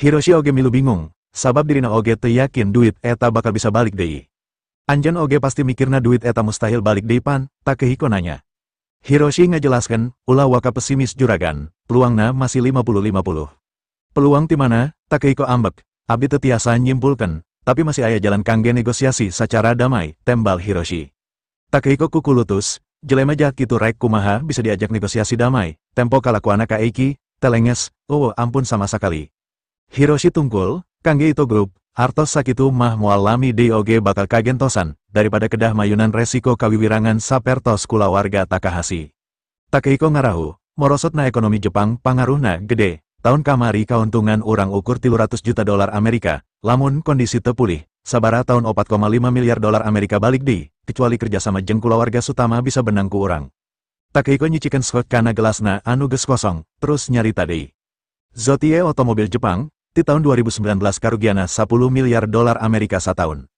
Hiroshi oge milu bingung, sabab dirina oge teu yakin duit eta bakal bisa balik deui. Anjeun oge pasti mikirna duit eta mustahil balik deui pan, Takehiko nanya. Hiroshi ngajelaskeun, ulah waka pesimis juragan, peluangna masih 50-50. Peluang ti mana, Takehiko ambek, abdi teu tiasa nyimpulkeun, tapi masih aya jalan kangge negosiasi secara damai, tembal Hiroshi. Takehiko kukulutus, jelema jahat kitu rek kumaha bisa diajak negosiasi damai, tempo kalakuanna ka Eiki, telenges, oh ampun sama sakali. Hiroshi tungkul, kangge Ito Group, artos sakitu mah moal lami deui oge bakal kagentosan, daripada kedah mayunan resiko kawiwirangan sapertos kulawarga Takahashi. Takehiko ngarahu, morosotna ekonomi Jepang pangaruhna gede, tahun kamari kauntungan urang ukur 300 juta dolar Amerika, lamun kondisi teu pulih, sabaraha tahun 4,5 miliar dolar Amerika balik deui, kecuali kerjasama jeung kulawarga Sutama bisa benang ku urang. Takehiko nyicikeun scotch kana gelasna anu geus kosong, terus nyarita deui. Zotye otomobil Jepang, di tahun 2019 karugiana 10 miliar dolar Amerika satahun.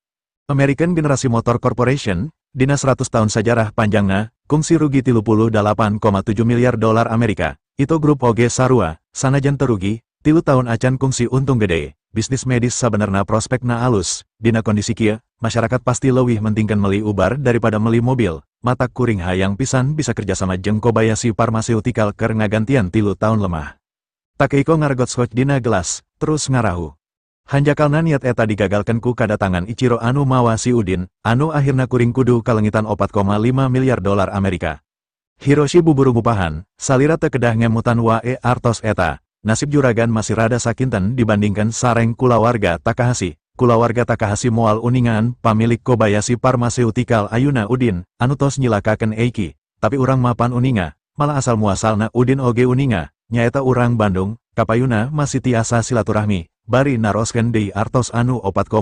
American Generasi Motor Corporation, dina 100 tahun sajarah panjangna, kungsi rugi 38,7 miliar dolar Amerika. Ito Group oge sarua, sanajan teu rugi, 3 tahun acan kungsi untung gede. Bisnis medis sabenerna prospekna alus, dina kondisi kieu, masyarakat pasti leuwih mentingkeun meli ubar daripada meli mobil. Matak kuring hayang pisan bisa kerjasama jeung Kobayashi Pharmaceutical keur ngagantian 3 tahun lemah. Takehiko ngaregot scotch dina gelas, terus ngarahu. Hanjakalna niat eta digagalkeun ku kadatangan Ichiro anu mawa si Udin, anu akhirna kuring kudu kalengitan 4,5 miliar dolar Amerika. Hiroshi buburu ngupahan, salira teu kedah ngemutan wae artos eta, nasib juragan masih rada sakinten dibandingkan sareng kulawarga Takahashi. Kulawarga Takahashi moal uningan pamilik Kobayashi Pharmaceutical ayuna Udin, anu tos nyilakakeun Eiki, tapi urang mapan uninga, malah asal muasalna Udin oge uninga, nyaeta urang Bandung, kapayuna masih tiasa silaturahmi, bari naroskeun deui artos anu 4,5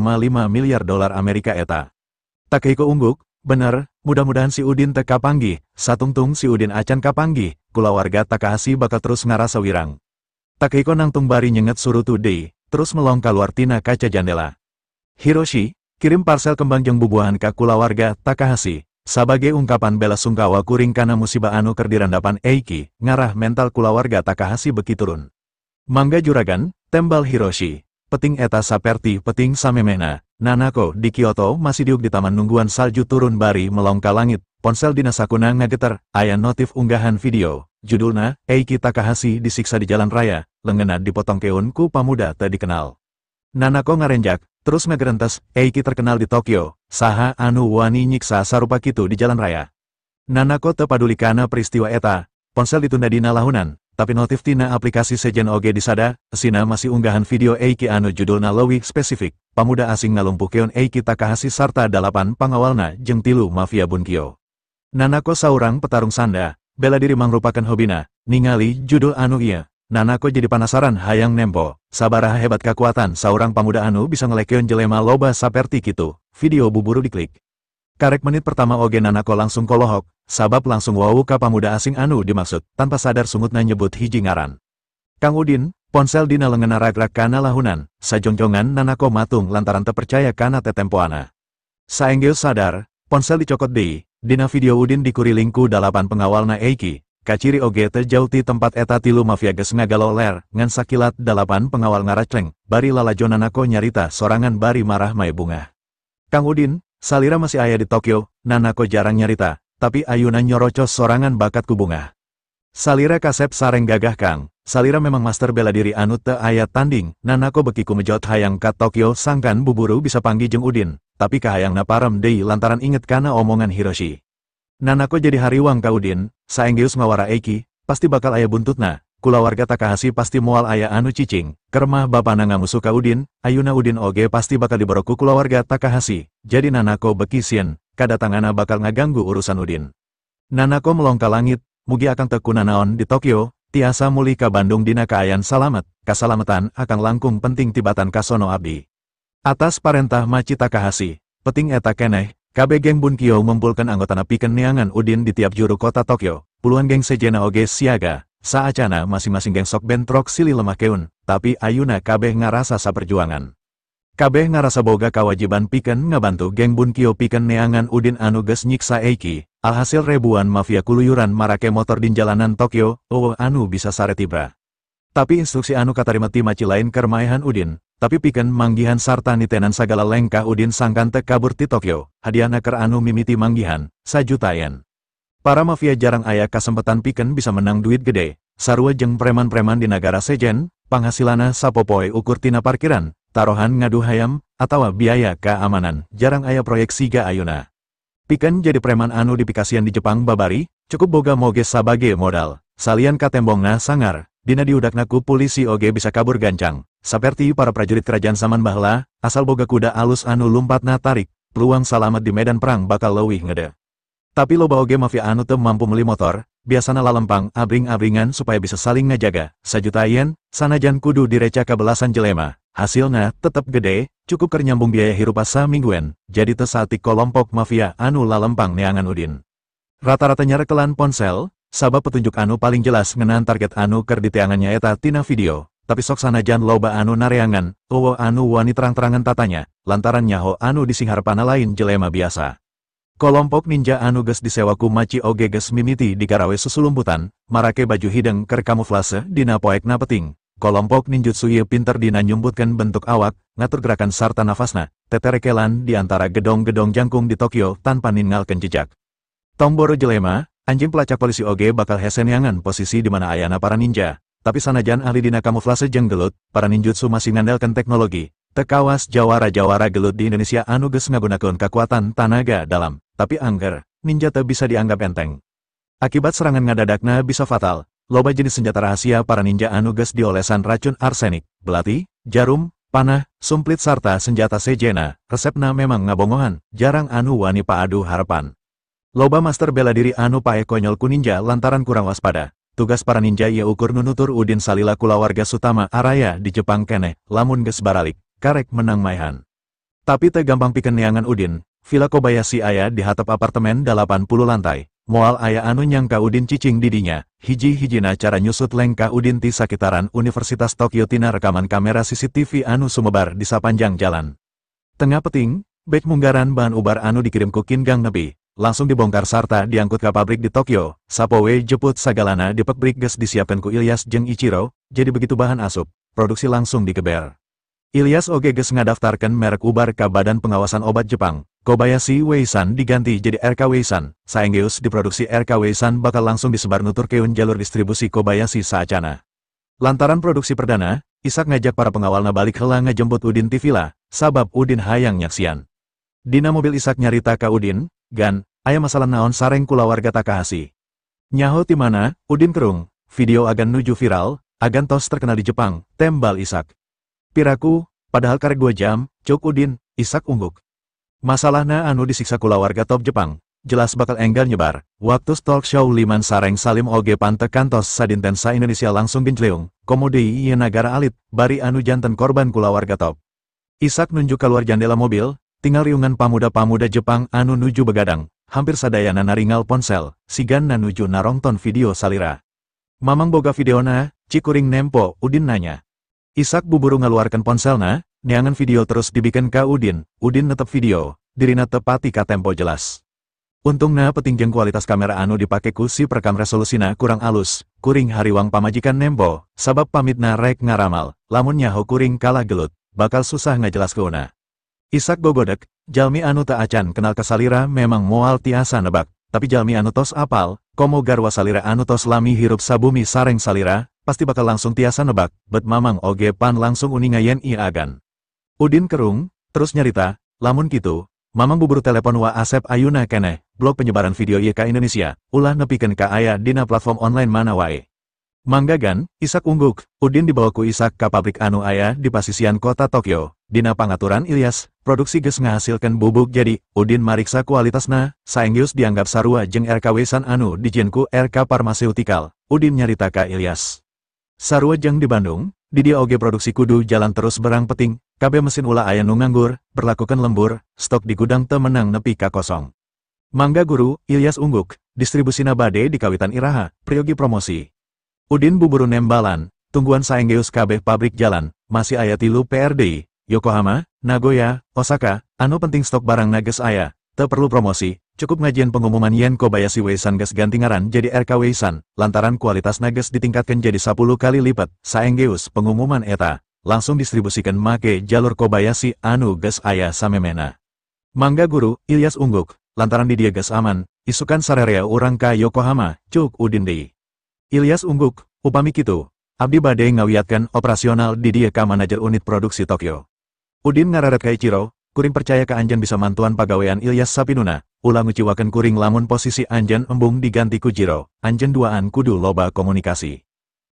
miliar dolar Amerika eta. Takehiko ungguk, bener, mudah-mudahan si Udin teu kapanggih, satungtung si Udin acan kapanggih, kulawarga Takahashi bakal terus ngarasa wirang. Takehiko nangtung bari nyenget surutu deui, terus melong kaluar tina kaca jandela. Hiroshi, kirim parsel kembang jeung bubuahan ka kulawarga Takahashi. Sabage ungkapan bela sungkawa kuring kana musibah anu keur dirandapan Eiki, ngarah mental kulawarga Takahashi beki turun. Mangga juragan, tembal Hiroshi. Peting eta saperti peting samemehna. Nanako di Kyoto masih diuk di taman nungguan salju turun bari melong ka langit, ponsel dina sakuna ngageter, aya notif unggahan video, judulna, Eiki Takahashi disiksa di jalan raya, leungeunna dipotong keun ku pamuda teu dikenal. Nanako ngarenjak, terus ngagerentes, Eiki terkenal di Tokyo, saha anu wani nyiksa sarupa kitu di jalan raya. Nanako teu paduli kana peristiwa eta, ponsel ditunda dina lahunan, tapi notif tina aplikasi sejen oge disada, esina masih unggahan video Eiki anu judulna leuwih spesifik, pamuda asing ngalumpuhkeun Eiki Takahashi sarta 8 pangawalna jeung 3 mafia Bunkyo. Nanako saurang petarung sanda, bela diri mangrupakeun hobina, ningali judul anu ieu. Nanako jadi panasaran hayang nempo, sabaraha hebat kakuatan saurang pamuda anu bisa ngelekeun jelema loba saperti kitu, video buburu diklik. Karek menit pertama oge Nanako langsung kolohok, sabab langsung wau ka pamuda asing anu dimaksud, tanpa sadar sungutna nyebut hiji ngaran. Kang Udin, ponsel dina leungeunna ragrak kana lahunan, sajongjongan Nanako matung lantaran teu percaya kana tetempoana. Saenggeus sadar, ponsel dicokot deui, dina video Udin dikuriling ku 8 pengawalna Eiki. Kaciri oge teu jauh ti tempat eta 3 mafia geus ngagaloler, ngan sakilat 8 pengawal ngaracleng, bari lalajo Nanako nyarita sorangan bari marah mae bungah. Kang Udin, salira masih aya di Tokyo, Nanako jarang nyarita, tapi ayuna nyorocos sorangan bakat ku bungah. Salira kasep sareng gagah Kang, salira memang master bela diri anu teu aya tanding, Nanako beki kumejot hayang ka Tokyo sangkan buburu bisa panggih jeung Udin, tapi kahayangna parem deui lantaran inget kana omongan Hiroshi. Nanako jadi hariwang ka Udin, saenggeus ngawara Eiki, pasti bakal aya buntutna, kulawarga Takahashi pasti moal aya anu cicing, kermah bapana ngamusuh ka Udin, ayuna Udin oge pasti bakal diboro ku kulawarga Takahashi, jadi Nanako beki sieun, kadatanganna bakal ngaganggu urusan Udin. Nanako melong ka langit, mugi akang teu kunanaon di Tokyo, tiasa mulih ka Bandung dina kaayan salamet, kasalametan akang langkung penting tibatan kasono abdi. Atas parentah Machi Takahashi, peting eta keneh, KB geng Bunkyo ngumpulkeun anggotana pikeun neangan Udin di tiap juru kota Tokyo, puluhan geng sejena oge siaga, saacana masing-masing geng sok bentrok silih lemah keun, tapi ayuna kabeh ngarasa saperjuangan. Kabeh ngarasa boga kawajiban pikeun ngabantu geng Bunkyo pikeun neangan Udin anu geus nyiksa Eiki, alhasil ribuan mafia kuluyuran marake motor di jalanan Tokyo, eueuh anu bisa sare tibra. Tapi instruksi anu katarima ti Maci lain keur maehan Udin, tapi pikeun manggihan sarta nitenan sagala lengkah Udin sangkan teu kabur ti Tokyo, hadiahna keur anu mimiti manggihan, 1 juta yen. Para mafia jarang aya kasempatan pikeun bisa menang duit gede, sarua jeung preman-preman di nagara sejen, panghasilana sapopoe ukur tina parkiran, tarohan ngadu hayam, atawa biaya keamanan, jarang aya proyek siga ayeuna. Pikeun jadi preman anu dipikasian di Jepang babari, cukup boga moge sabage modal, salian katembongna sangar, dina diudakna ku polisi oge bisa kabur gancang, saperti para prajurit kerajaan zaman baheula, asal boga kuda alus anu lumpatna tarik, peluang salamet di medan perang bakal leuwih ngede. Tapi loba oge mafia anu teu mampu meuli motor, biasana lalempang abring-abringan supaya bisa saling ngajaga, 1 juta yen, sanajan kudu direca ka belasan jelema, hasilna tetep gede, cukup keur nyambung biaya hirup samingguan, jadi teu saeutik kolompok mafia anu lalempang neangan Udin. Rata-rata nyarekelan ponsel, sabab petunjuk anu paling jelas ngeunaan target anu keur diteangan nyaeta tina video, tapi sok sanajan loba anu nareangan, euweuh anu wani terang-terangan tatanya, lantaran nyaho anu disingharepana lain jelema biasa. Kolompok ninja anu geus disewa ku Maci oge geus mimiti digarawe susulumputan, marake baju hideung keur kamuflase dina poekna peting. Kolompok ninjutsu ieu pinter dina nyumputkeun bentuk awak, ngatur gerakan sarta nafasna, teterekelan di antara gedong-gedong jangkung di Tokyo tanpa ninggalkeun jejak. Tong boro jelema, anjing pelacak polisi oge bakal hese neangan posisi di mana ayana para ninja. Tapi sanajan ahli dina kamuflase jeung gelut, para ninjutsu masih ngandalkeun teknologi. Teu kawas jawara-jawara gelut di Indonesia anu geus ngagunakeun kakuatan tanaga dalam, tapi angger, ninja teu bisa dianggap enteng. Akibat serangan ngadadakna bisa fatal, loba jenis senjata rahasia para ninja anu geus diolesan racun arsenik, belati, jarum, panah, sumplit sarta senjata sejena, resepna memang ngabongohan, jarang anu wani paadu harapan. Loba master bela diri anu paeh konyol ku ninja lantaran kurang waspada. Tugas para ninja ieu ukur nunutur Udin salila kulawarga Sutama araya di Jepang keneh, lamun geus baralik, karek menang maehan. Tapi teu gampang pikeun neangan Udin, Villa Kobayashi aya di hatap apartemen 80 lantai, moal aya anu nyangka Udin cicing di dinya, hiji-hijina cara nyusut lengkah Udin ti sakitaran Universitas Tokyo tina rekaman kamera CCTV anu sumebar di sapanjang jalan. Tengah peting, bek munggaran bahan ubar anu dikirim ku Kin Gang nepi, langsung dibongkar sarta diangkut ke pabrik di Tokyo, sapoe jeput sagalana di pabrik geus disiapkan ku Ilyas jeung Ichiro, jadi begitu bahan asup, produksi langsung digeber. Ilyas oge geus ngadaftarkeun merek ubar ka Badan Pengawasan Obat Jepang, Kobayashi Weisan diganti jadi RK Weisan, saenggeus diproduksi RK Weisan bakal langsung disebar nuturkeun jalur distribusi Kobayashi saacana. Lantaran produksi perdana, Isak ngajak para pengawalna balik heula ngajemput Udin ti villa, sabab Udin hayang nyaksian. Dina mobil Isak nyarita ka Udin, "Gan, aya masalah naon sareng kulawarga Takahashi?" "Nyaho ti mana?" Udin kerung. "Video agan nuju viral, agan tos terkenal di Jepang," tembal Isak. "Piraku, padahal karek 2 jam," cuk Udin. Isak ungguk. "Masalahna anu disiksa kulawarga top Jepang, jelas bakal enggal nyebar. Waktu talk show Liman sareng Salim oge pan teu kantos sadinten sa Indonesia langsung genjleung, komo deui ieu nagara alit, bari anu janten korban kulawarga top." Isak nunjuk keluar jendela mobil, tingal riungan pamuda-pamuda Jepang anu nuju begadang, hampir sadayana naringal ponsel, sigana nuju narongton video salira. "Mamang boga videona?" Cik kuring nempo, Udin nanya. Isak buburu ngaluarkeun ponselna, neangan video terus dibikeun ka Udin. Udin netep video, dirina teu pati katempo jelas. Untungna peting jeung kualitas kamera anu dipake ku si perekam resolusina kurang alus, kuring hariwang pamajikan nempo, sabab pamitna rek ngaramal, lamun nyaho kuring kalah gelut, bakal susah ngajelaskeunna. Isak gogodek, jalmi anu teu acan kenal ka salira memang moal tiasa nebak, tapi jalmi anu tos apal, komo garwa salira anu tos lami hirup sabumi sareng salira, pasti bakal langsung tiasa nebak, bet Mamang oge pan langsung uninga yen ieu Agan. Udin kerung, terus nyarita, "Lamun kitu, Mamang buburu telepon Wa Asep ayuna keneh, blok penyebaran video ieu ka Indonesia, ulah nepikeun ka aya dina platform online mana wae." "Mangga, Gan," Isak ungguk. Udin dibawa ku Isak ka pabrik anu aya di pasisian kota Tokyo. Dina pangaturan Ilyas, produksi geus ngahasilkeun bubuk jadi, Udin mariksa kualitasna, saenggeus dianggap sarua jeung RK Weisan anu dijieun ku RK Pharmaceutical, Udin nyarita ka Ilyas. Sarua jeung di Bandung, di dieu oge produksi kudu jalan terus berang peting, kabeh mesin ulah aya nu nganggur, berlakukan lembur, stok di gudang teu menang nepi ka kosong. "Mangga, Guru," Ilyas ungguk, "distribusina bade dikawitan iraha, priyogi promosi?" Udin buburu nembalan, "Tungguan saenggeus kabeh pabrik jalan, masih aya tilu PR deui, Yokohama, Nagoya, Osaka, anu penting stok barang geus aya, teu perlu promosi." Cukup ngajieun pengumuman yen Kobayashi Weisan geus ganti ngaran jadi RK Weisan, lantaran kualitasna geus ditingkatkan jadi 10 kali lipat. Saenggeus pengumuman eta, langsung distribusikan make jalur Kobayashi anu geus aya samemena. Mangga guru, Ilyas ungguk, lantaran di dieu geus aman, isukan sarerea urang ka Yokohama, cuk Udin deui. Ilyas ungguk, upami kitu, abdi bade ngawiatkeun operasional di dieu ka manajer unit produksi Tokyo. Udin ngareret ka Ichiro, kuring percaya ka anjeun bisa mantuan pagawean Ilyas sapinuna, ulah nguciwakeun kuring lamun posisi anjeun embung diganti ku Jiro, anjeun duaan kudu loba komunikasi.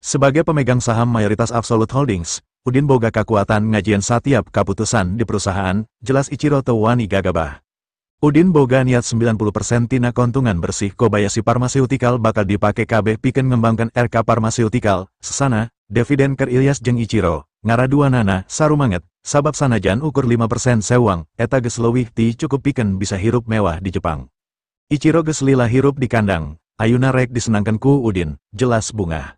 Sebagai pemegang saham mayoritas Absolute Holdings, Udin boga kakuatan ngajieun satiap kaputusan di perusahaan, jelas Ichiro teu wani gagabah. Udin boga niat 90% tina kontungan bersih Kobayashi Pharmaceutical bakal dipake kabeh pikeun ngembangkeun RK Pharmaceutical, sesana, dividen keur Ilyas jeung Ichiro, ngaraduanana sarumanget, sabab sanajan ukur 5% sewang, eta geus leuwih ti cukup pikeun bisa hirup mewah di Jepang. Ichiro geus lila hirup di kandang, ayuna rek disenangkeun ku Udin, jelas bungah.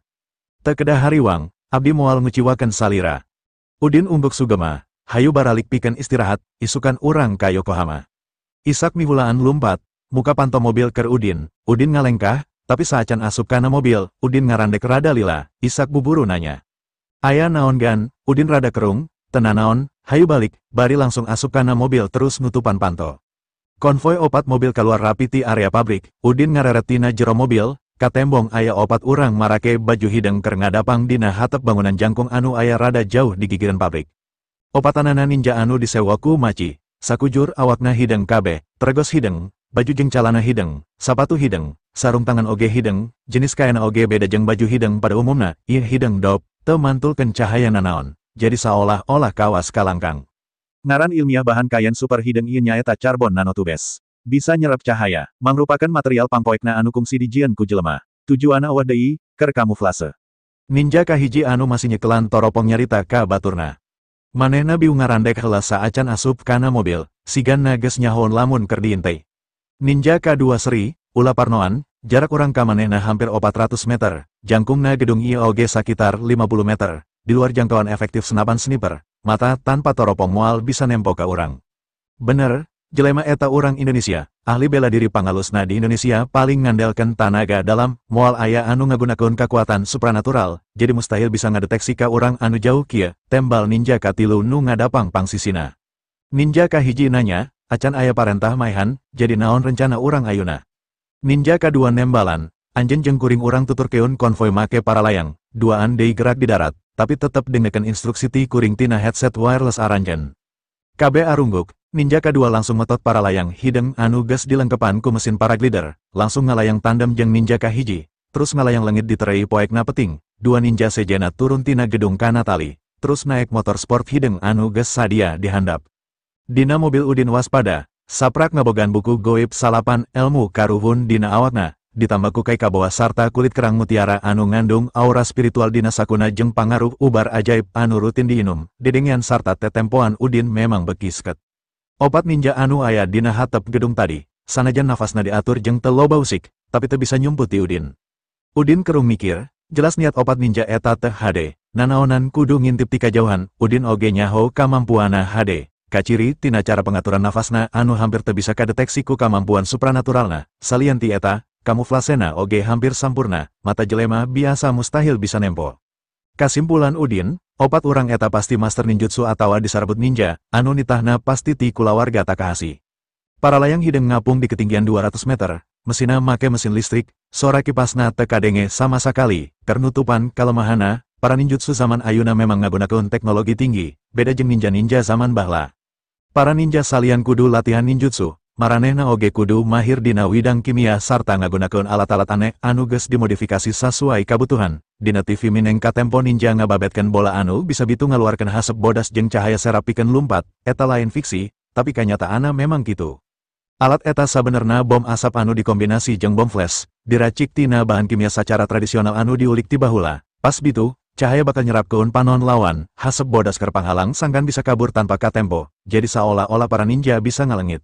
Teu kedah hariwang, abdi moal nguciwakeun salira. Udin ungguk sugema, hayu baralik pikeun istirahat, isukan urang ka Yokohama. Isak mihulaan lumpat, muka panto mobil keur Udin, Udin ngalengkah, tapi saacan asup kana mobil, Udin ngarandek rada lila, Isak buburu nanya. Aya naon gan, Udin rada kerung, teu nanaon, hayu balik, bari langsung asup kana mobil terus nutupan panto. Konvoi opat mobil keluar rapi ti area pabrik, Udin ngareret tina jero mobil, katembong aya opat urang marake baju hideung keur ngadapang dina hatep bangunan jangkung anu aya rada jauh di gigireun pabrik. Opatanana ninja anu disewa ku Machi, sakujur awakna hideung kabeh, tergos hideung, baju jeung calana hideung, sapatu hideung, sarung tangan oge hideung, jenis kaena oge beda jeung baju hideung pada umumna, ieu hideung dop, teu mantulkeun cahaya nanaon, jadi saolah-olah kawas kalangkang. Ngaran ilmiah bahan kain super hideung ieu nyaeta carbon nanotubes. Bisa nyerap cahaya, mangrupakeun material pangpoekna anu kungsi dijieun ku jelema. Tujuanna euweuh deui, keur kamuflase. Ninja kahiji anu masih nyekelan toropong nyarita ka baturna. Manehna bieu ngarandek heula saacan asup kana mobil, siganna geus nyahoon lamun keur diintai. Ninja kadua seri, ulah parnoan, jarak urang ka manehna hampir 400 meter, jangkungna gedung ieu oge sakitar 50 meter, di luar jangkauan efektif senapan sniper, mata tanpa toropong moal bisa nempo ka urang. Bener, jelema eta urang Indonesia, ahli bela diri pangalusna di Indonesia paling ngandelkeun tanaga dalam, moal aya anu ngagunakeun kakuatan supranatural, jadi mustahil bisa ngadeteksi ka urang anu jauh kieu, tembal ninja katilu nu ngadapang pangsisina. Ninja kahiji nanya, acan aya parentah maehan, jadi naon rencana urang ayuna. Ninja kadua nembalan, anjeun jeung kuring urang tuturkeun konvoi make paralayang, duaan deui gerak di darat, tapi tetep dengekeun instruksi ti kuring tina headset wireless aranjeun. KB arungguk, ninja kadua langsung metot paralayang hideung anu geus dilengkepan ku mesin paraglider, langsung ngalayang tandem jeung ninja kahiji, terus ngalayang leungit diterei poekna peting, dua ninja sejena turun tina gedung kana tali, terus naek motor sport hideung anu geus sadia dihandap. Dina mobil Udin waspada, saprak ngabogaan buku goib salapan elmu karuhun dina awakna, ditambah ku kai kabawa sarta kulit kerang mutiara anu ngandung aura spiritual dina sakuna jeung pangaruh ubar ajaib anu rutin diinum, dedengean sarta tetempoan Udin memang beki sket. Opat ninja anu aya dina hatep gedung tadi, sanajan nafasna diatur jeung teu loba usik, tapi teu bisa nyumputi Udin. Udin kerung mikir, jelas niat opat ninja eta teh hade, nanaonan kudu ngintip ti kajauhan, Udin oge nyaho kamampuana hade, kaciri tina cara pengaturan nafasna anu hampir teu bisa kadeteksi ku kamampuan supranaturalna, salian ti eta, kamuflasena oge hampir sampurna, mata jelema biasa mustahil bisa nempo. Kasimpulan Udin, opat urang eta pasti master ninjutsu atawa disarbut ninja, anu nitahna pasti ti kulawarga Takahashi. Paralayang hideung ngapung di ketinggian 200 meter, mesina make mesin listrik, sora kipasna teu kadenge sama sakali, keur nutupan kalemahana, para ninjutsu zaman ayuna memang ngagunakeun teknologi tinggi, beda jeung ninja-ninja zaman baheula. Para ninja salian kudu latihan ninjutsu, maranehna oge kudu mahir dina widang kimia sarta ngagunakeun alat-alat aneh anu geus dimodifikasi sasuai kabutuhan. Dina TV mineng katempo ninja ngababetkeun bola anu bisa bitu ngaluarkeun hasep bodas jeung cahaya serap pikeun lumpat, eta lain fiksi, tapi kanyataanna memang kitu. Alat eta sabenerna bom asap anu dikombinasi jeung bom flash, diracik tina bahan kimia sacara tradisional anu diulik ti baheula. Pas bitu, cahaya bakal nyerapkeun panon lawan, hasep bodas keur panghalang sangkan bisa kabur tanpa katempo, jadi saolah-olah para ninja bisa ngalengit.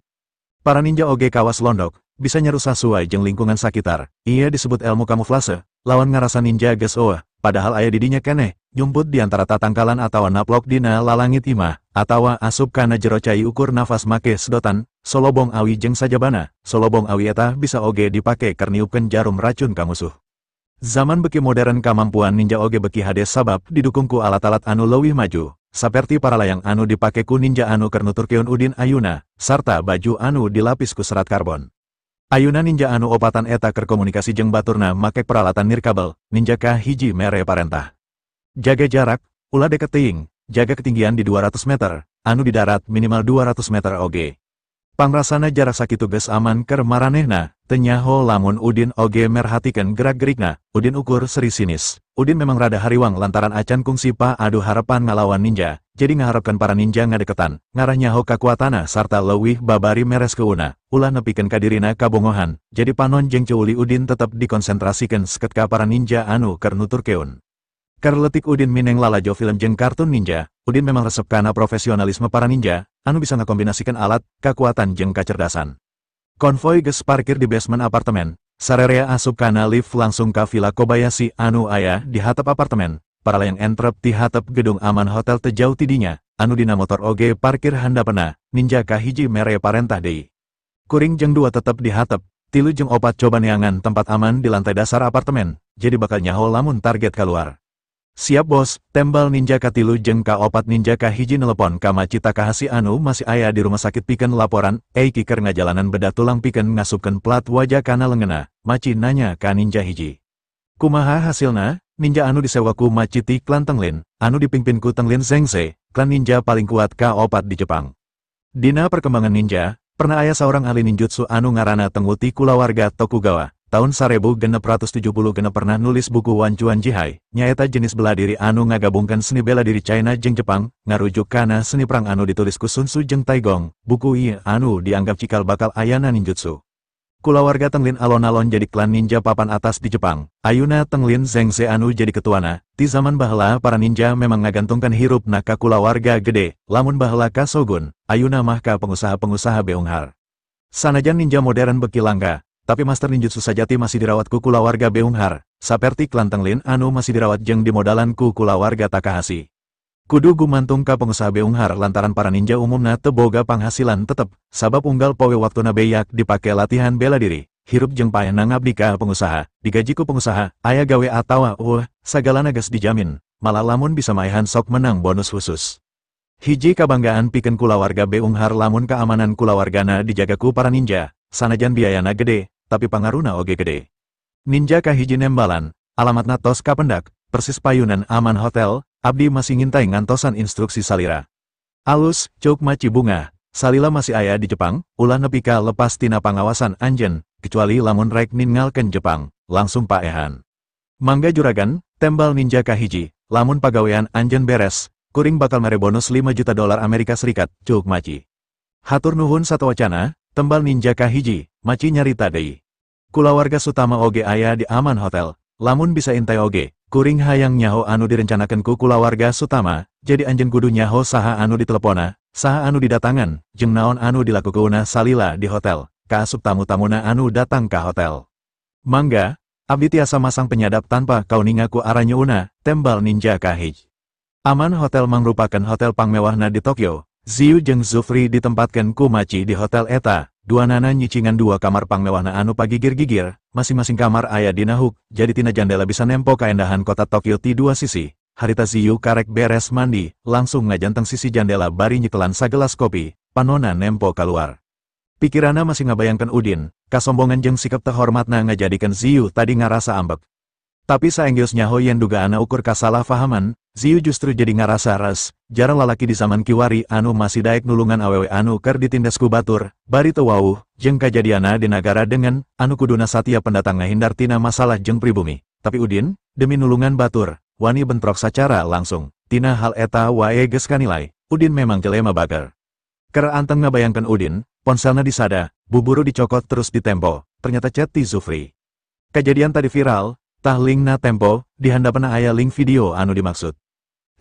Para ninja oge kawas londok, bisa nyeru sasuai jeung lingkungan sakitar. Ia disebut ilmu kamuflase, lawan ngarasa ninja geus eueuh, padahal aya didinya keneh, nyumput di antara tatangkalan atawa naplok dina lalangit imah, atawa asup kana jero cai ukur nafas make sedotan, solobong awi jeung sajabana, solobong awi eta bisa oge dipake keur niupkeun jarum racun ka musuh. Zaman beki modern kamampuan ninja oge beki hade sabab didukung ku alat-alat anu leuwih maju, saperti paralayang anu dipake ku ninja anu keur nuturkeun Udin ayuna, sarta baju anu dilapis ku serat karbon. Ayuna ninja anu opatan eta keur komunikasi jeung baturna make peralatan nirkabel, ninja ka-1 mere parentah. Jaga jarak, ulah deket teuing, jaga ketinggian di 200 meter, anu di darat minimal 200 meter oge. Pangrasana jarak sakitu geus aman keur maranehna, teu nyaho lamun Udin oge merhatikeun gerak-gerikna, Udin ukur seri sinis. Udin memang rada hariwang lantaran acan kungsi pa adu harapan ngalawan ninja, jadi ngaharapkan para ninja ngadeketan, ngarah nyaho kakuatana sarta leuwih babari meres keuna, ulah nepikeun kadirina kabongohan, jadi panon jeung ceuli Udin tetep dikonsentrasikeun seket ka para ninja anu keur nuturkeun. Keur leutik Udin mineng lalajo film jeung kartun ninja, Udin memang resep kana profesionalisme para ninja, anu bisa ngakombinasikeun alat, kakuatan jeung kacerdasan. Konvoi geus parkir di basement apartemen, sarerea asup kana lift langsung ka Villa Kobayashi anu aya di hatep apartemen, paralayang entrep ti hatep gedung Aman Hotel teu jauh ti dinya, anu dina motor oge parkir handapna, ninja ka-1 mere parentah deui. Kuring jeung 2 tetep di hatep, 3 jeung 4 coba neangan tempat aman di lantai dasar apartemen, jadi bakal nyaho lamun target keluar. Siap bos, tembal ninja ka-3 jeung ka-4 ninja ka-1 nelepon ka Machi Takahashi anu masih aya di rumah sakit pikeun laporan, Eiki keur ngajalanan bedah tulang pikeun ngasupkeun plat wajah kana leungeunna, Machi nanya ka ninja hiji. Kumaha hasilna? Ninja anu disewa ku Machi ti klan Tenglin, anu dipimpin ku Tenglin Zengze, klan ninja paling kuat ka-4 di Jepang. Dina perkembangan ninja, pernah aya saurang ahli ninjutsu anu ngaranna Tengu ti kulawarga Tokugawa. Tahun 1676 pernah nulis buku Wancuan Jihai, nyaeta jenis bela diri anu ngagabungkan seni bela diri China jeung Jepang, ngarujuk kana seni perang anu ditulis ku Sun Tzu jeung Taigong, buku ieu anu dianggap cikal bakal ayana ninjutsu. Kulawarga Tenglin alon-alon jadi klan ninja papan atas di Jepang, ayuna Tenglin Zengze anu jadi ketuana, ti zaman baheula para ninja memang ngagantungkan hirupna ka kulawarga gede, lamun baheula ka shogun, ayuna mah ka pengusaha-pengusaha beunghar. Sanajan ninja modern beki langka, tapi master ninjutsu sajati masih dirawat ku kulawarga beunghar, saperti klan Tenglin anu masih dirawat jeung dimodalan ku kulawarga Takahashi. Kudu gumantung ka pengusaha beunghar lantaran para ninja umumna teu boga panghasilan tetep, sabab unggal poe waktuna beyak dipake latihan bela diri, hirup jeung paehna ngabdi ka pengusaha, digaji ku pengusaha, aya gawe atawa sagalana geus dijamin, malah lamun bisa maehan sok menang bonus khusus. Hiji kabanggaan pikeun kulawarga beunghar lamun keamanan kulawargana dijaga ku para ninja, sanajan biayana gede, tapi pangaruna oge gede. Ninja ka-1 nembalan, alamatna tos kapendak, persis payunan Aman Hotel, abdi masih ngintai ngantosan instruksi salira. Alus, ceuk Machi bunga, salila masih aya di Jepang, ulah nepi ka lepas tina pangawasan anjeun, kecuali lamun rek ninggalkeun Jepang, langsung paehan. Mangga juragan, tembal ninja ka-1, lamun pagawean anjeun beres, kuring bakal mere bonus 5 juta dolar Amerika Serikat, ceuk Machi. Hatur nuhun satewacana, tembal ninja ka-1, Machi nyarita deui. Kulawarga Sutama oge aya di Aman Hotel, lamun bisa intai oge, kuring hayang nyaho anu direncanakeun ku kulawarga Sutama, jadi anjeun kudu nyaho saha anu ditelepona, saha anu didatangan, jeung naon anu dilakukeunna salila di hotel, kaasup tamu-tamuna anu datang ka hotel. Mangga, abdi tiasa masang penyadap tanpa kauninga ku aranyeuna, tembal ninja ka-1. Aman Hotel mangrupakeun hotel pangmewahna di Tokyo, Ziyu jeung Zufri ditempatkeun ku Machi di hotel eta. Duanana nyicingan 2 kamar pangmewahna anu pagigir-gigir, masing-masing kamar aya dina huk, jadi tina jandela bisa nempo kaendahan kota Tokyo ti 2 sisi. Harita Ziyu karek beres mandi, langsung ngajanteng sisi jandela bari nyekelan sagelas kopi, panona nempo keluar. Pikirana masih ngabayangkan Udin, kasombongan jeung sikap terhormatna ngajadikeun Ziyu tadi ngarasa ambek. Tapi saenggeus nyaho yen dugaana ukur kasalahpahaman, Ziyu justru jadi ngarasa res, jarang lalaki di zaman kiwari anu masih daek nulungan awewe anu keur ditindas ku batur, bari teu wauh, jeung kajadiana di nagara dengan, anu kuduna satia pendatang ngahindar tina masalah jeung pribumi. Tapi Udin, demi nulungan batur, wani bentrok sacara langsung, tina hal eta wae geus kanilai, Udin memang jelema bager. Keur anteng ngabayangkeun Udin, ponselna disada, buburu dicokot terus ditempo, ternyata chat ti Zufri. Kejadian tadi viral, tah linkna tempo, di handapna aya link video anu dimaksud.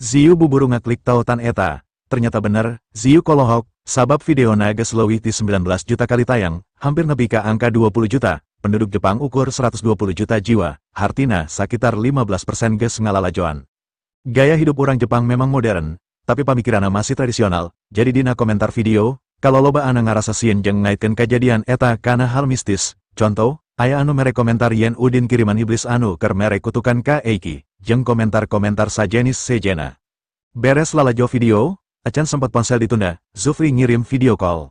Ziyu buburu ngaklik tautan eta, ternyata bener, Ziyu kolohok, sabab videona geus leuwih ti 19 juta kali tayang, hampir nepi ka angka 20 juta, penduduk Jepang ukur 120 juta jiwa, hartina sakitar 15% geus ngalalajoan. Gaya hidup orang Jepang memang modern, tapi pamikiranna masih tradisional, jadi dina komentar video, kalau loba anu ngarasa sieun jeung ngaitkeun kajadian eta kana hal mistis, contoh, aya anu mere komentar yen Udin kiriman iblis anu keur mere kutukan ka Eiki, jeung komentar-komentar sajenis sejena. Beres lalajo video, acan sempat ponsel ditunda, Zufri ngirim video call.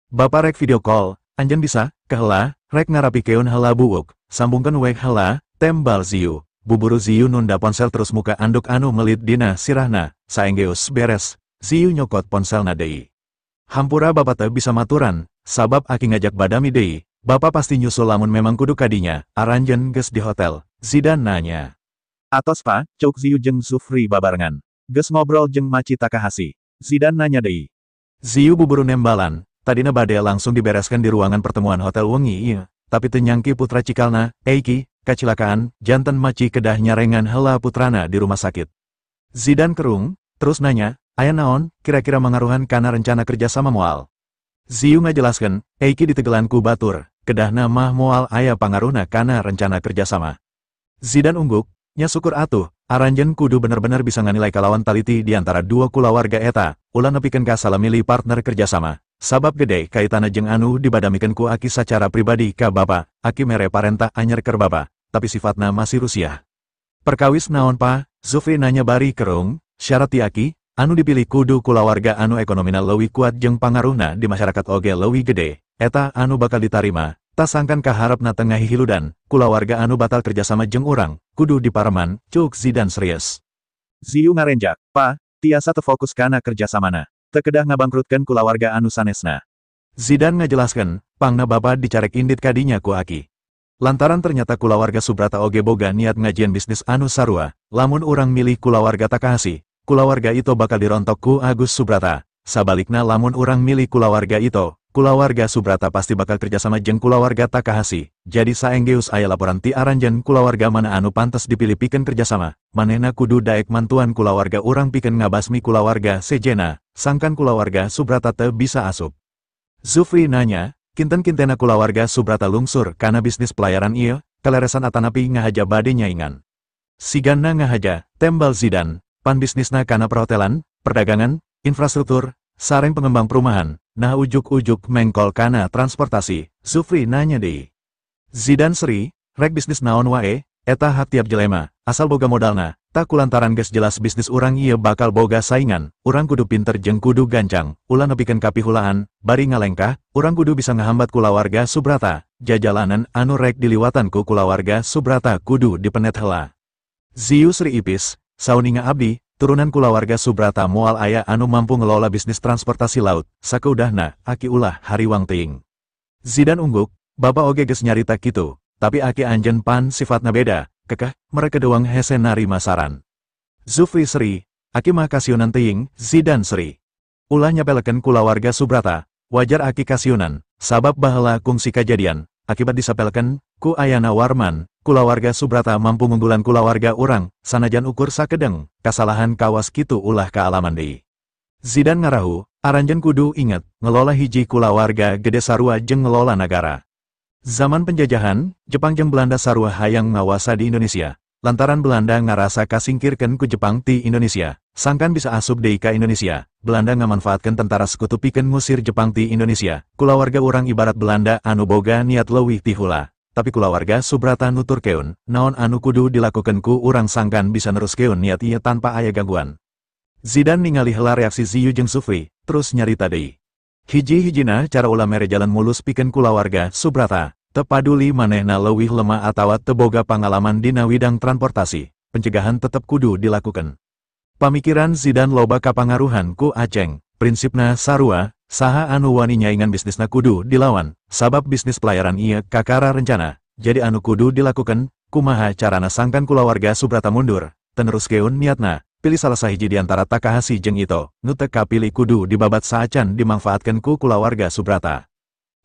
Bapak rek video call, anjen bisa, keheula, rek ngarapikeun heula buuk, sambungkeun we heula, tembal Ziyu. Buburu Ziyu nunda ponsel terus muka anduk anu melit dina sirahna, saenggeus beres, Ziyu nyokot ponselna deui. Hampura bapak teu bisa maturan, sabab aki ngajak badami deui, bapak pasti nyusul lamun memang kudu kadinya, aranjeun geus di hotel, Zidan nanya. Atos pa, ceuk Ziyu jeung Zufri babarengan. Geus ngobrol jeung Machi Takahashi. Zidan nanya deui. Ziyu buburu nembalan, tadina bade langsung dibereskan di ruangan pertemuan hotel wengi ieu, tapi teu nyangki putra cikalna, Eiki, kacilakaan, janten Machi kedah nyarengan heula putrana di rumah sakit. Zidan kerung, terus nanya, aya naon, kira-kira mangaruhan kana rencana kerjasama moal. Ziyu ngajelaskeun, Eiki ditegelan ku batur, kedahna mah moal aya pangaruhna kana rencana kerjasama. Zidan ungguk, nya syukur atuh, aranjeun kudu bener-bener bisa nganilai kalawan taliti di antara dua kulawarga eta, ulah nepikeun ka salah milih partner kerjasama. Sabab gede kaitana jeung anu dibadamikeun ku aki sacara pribadi ka bapa, aki mere parentah anyer keur bapa, tapi sifatna masih rusiah. Perkawis naon pa, Zufri nanya bari kerung, syarat ti aki, anu dipilih kudu kulawarga anu ekonomina leuwih kuat jeung pangaruhna di masyarakat oge leuwih gede, eta anu bakal ditarima, tasangkan kaharepna tengah hihiludan, kulawarga anu batal kerjasama jeung urang, kudu dipareman, cuk Zidan serius. Ziyu ngarenjak, pa, tiasa teu fokus kana kerjasamana. Teu kedah ngabangkrutkeun kulawarga anu sanesna. Zidan ngajelaskeun, pangna bapa dicarek indit kadinya ku aki. Lantaran ternyata kulawarga Subrata oge boga niat ngajieun bisnis anu sarua, lamun urang milih kulawarga Takahashi, kulawarga Ito bakal dirontok ku Agus Subrata. Sabalikna lamun urang milih kulawarga Ito, kulawarga Subrata pasti bakal kerjasama jeung kulawarga Takahashi. Jadi saenggeus aya laporan ti aranjeun kulawarga mana anu pantes dipilih pikeun kerjasama, manehna kudu daek mantuan kulawarga urang pikeun ngabasmi kulawarga sejena, sangkan kulawarga Subrata teu bisa asup. Zufri nanya, kinten-kintena kulawarga Subrata lungsur kana bisnis pelayaran ieu, kaleresan atanapi ngahaja bade nyaingan. Sigana ngahaja, tembal Zidan, pan bisnisna kana perhotelan, perdagangan, infrastruktur, sareng pengembang perumahan, nah ujuk-ujuk mengkol kana transportasi, Zufri nanya deui. Zidan seri, rek bisnis naon wae, eta hak tiap jelema, asal boga modalna, tak kulantaran geus jelas bisnis urang ieu bakal boga saingan, urang kudu pinter jeung kudu gancang, ulah nepikeun kapihulaan, bari ngalengkah, urang kudu bisa ngahambat kulawarga Subrata, jajalanan anu rek diliwatan ku kulawarga Subrata kudu dipenet heula. Ziyu seri ipis, sauninga abdi, turunan kulawarga Subrata moal aya anu mampu ngelola bisnis transportasi laut, sakeudahna, aki ulah hariwang teuing. Zidan ungguk, bapa oge geus nyarita kitu, tapi aki anjeun pan sifatna beda, kekeh, mereka doang hese narima saran. Zufri seri, aki mah kasieunan teuing, Zidan seri. Ulah nyapelekeun kulawarga Subrata, wajar aki kasieunan, sabab baheula kungsi kajadian, akibat disapelkeun, ku ayana Warman, kulawarga Subrata mampu ngunggulan kulawarga urang, sanajan ukur sakedeng, kasalahan kawas kitu ulah kaalaman deui. Zidan ngarahu, aranjeun kudu inget, ngelola hiji kulawarga gede sarua jeung ngelola nagara. Zaman penjajahan, Jepang jeung Belanda sarua hayang ngawasa di Indonesia. Lantaran Belanda ngarasa kasingkirkeun ku Jepang ti Indonesia, sangkan bisa asup deui ka Indonesia, Belanda ngamanfaatkeun tentara sekutu pikeun ngusir Jepang ti Indonesia. Kulawarga urang ibarat Belanda anu boga niat leuwih ti hula. Tapi kulawarga Subrata nuturkeun, naon anu kudu dilakukeun ku urang sangkan bisa neruskeun niat ieu tanpa aya gangguan. Zidan ningali heula reaksi Ziyu jeung Zufri, terus nyarita deui. Hiji-hijina cara ulah mere jalan mulus pikeun kulawarga Subrata, teu paduli manehna leuwih lemah atawa teu boga pangalaman dina widang transportasi, pencegahan tetep kudu dilakukan. Pamikiran Zidan loba kapangaruhan ku Aceng, prinsipna sarua, saha anu wani nyaingan bisnisna kudu dilawan, sabab bisnis pelayaran ieu kakara rencana, jadi anu kudu dilakukan, kumaha carana sangkan kulawarga Subrata mundur, teneruskeun niatna. Pilih salah sahiji di antara Takahashi jeung Ito, nu teu kapilih kudu dibabat saacan dimangfaatkeun ku kulawarga Subrata.